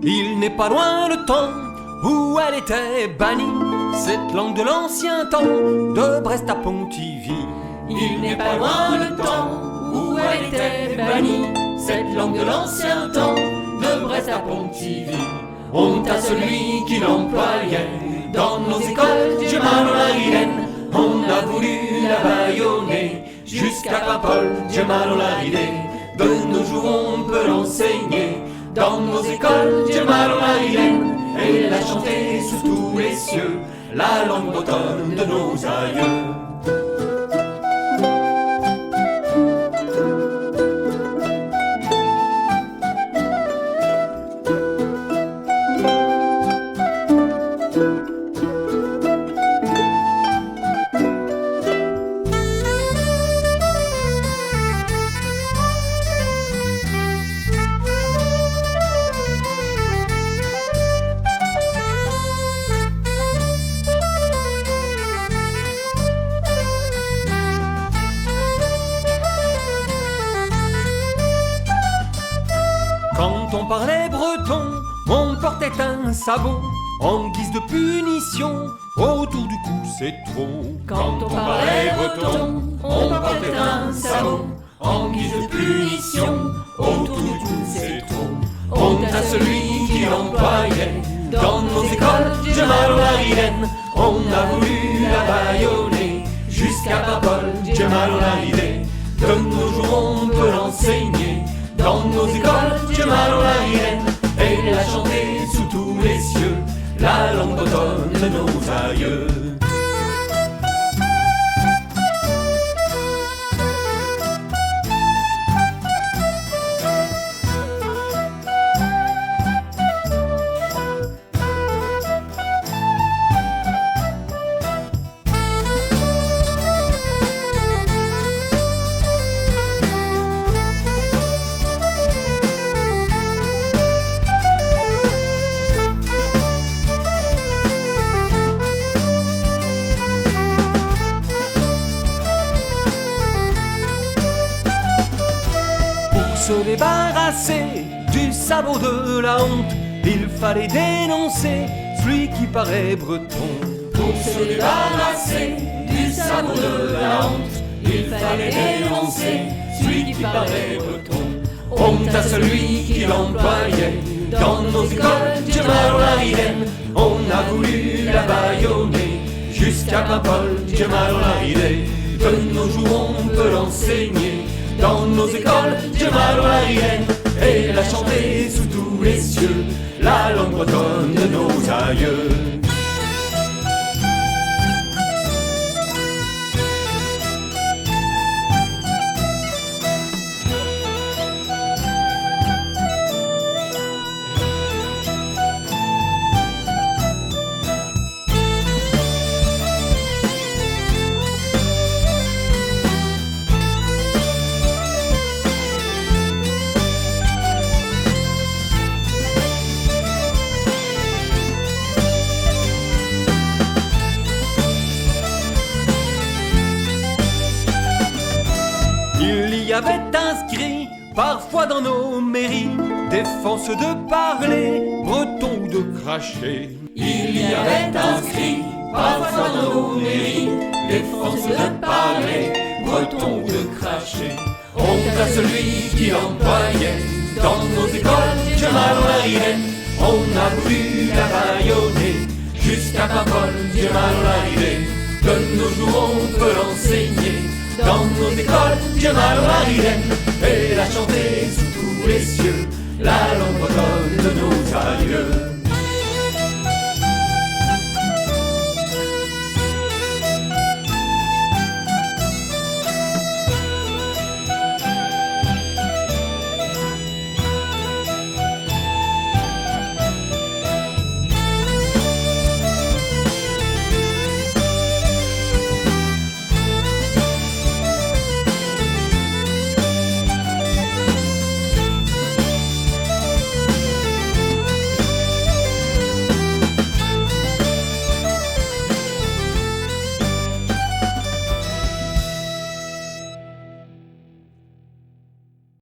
Il n'est pas loin le temps où elle était bannie, cette langue de l'ancien temps, de Brest à Pontivy. Il n'est pas loin le temps où elle était bannie, cette langue de l'ancien temps, de Brest à Pontivy. Honte à celui qui l'employait dans nos écoles, Dieu la Rilène, on a voulu la bâillonner jusqu'à Paimpol, Dieu la ridée. De nos jours on peut l'enseigner dans nos écoles, Dieu la Rilène, et la chanter sous tous les cieux, la langue bretonne de nos aïeux. Quand on parlait breton, on portait un sabot en guise de punition. Autour du cou, c'est trop. Quand on parlait breton, on portait un sabot en guise de punition. Autour du cou, c'est trop. Honte à celui qui l'employait dans nos écoles, Dieu la Rilène, on a voulu la bâillonner jusqu'à Paimpol, Dieu la ridée. De nos jours, on peut l'enseigner dans nos écoles, Dieu la Rilène, et la chanter sous tous les cieux, la langue bretonne de nos aïeux. Pour se débarrasser du sabot de la honte, il fallait dénoncer celui qui paraît breton. Pour se débarrasser du sabot de la honte, il fallait dénoncer celui qui parlait breton. Honte à celui qui l'employait dans nos écoles, Dieu la Rilène, on a voulu la bâillonner jusqu'à Paimpol, Dieu la ridée. De nos jours on peut l'enseigner dans nos écoles, Dieu la Rilène, et la chanter sous tous les cieux, la langue bretonne de nos aïeux. Il y avait inscrit parfois dans nos mairies défense de parler breton ou de cracher. Il y avait inscrit parfois dans nos mairies défense de parler breton ou de cracher. Honte à celui qui l'employait dans nos écoles, Dieu la Rilène, on a voulu la bâillonner jusqu'à Paimpol, Dieu la ridée. De nos jours on peut l'enseigner dans nos écoles, Dieu la Rilène, et la chanter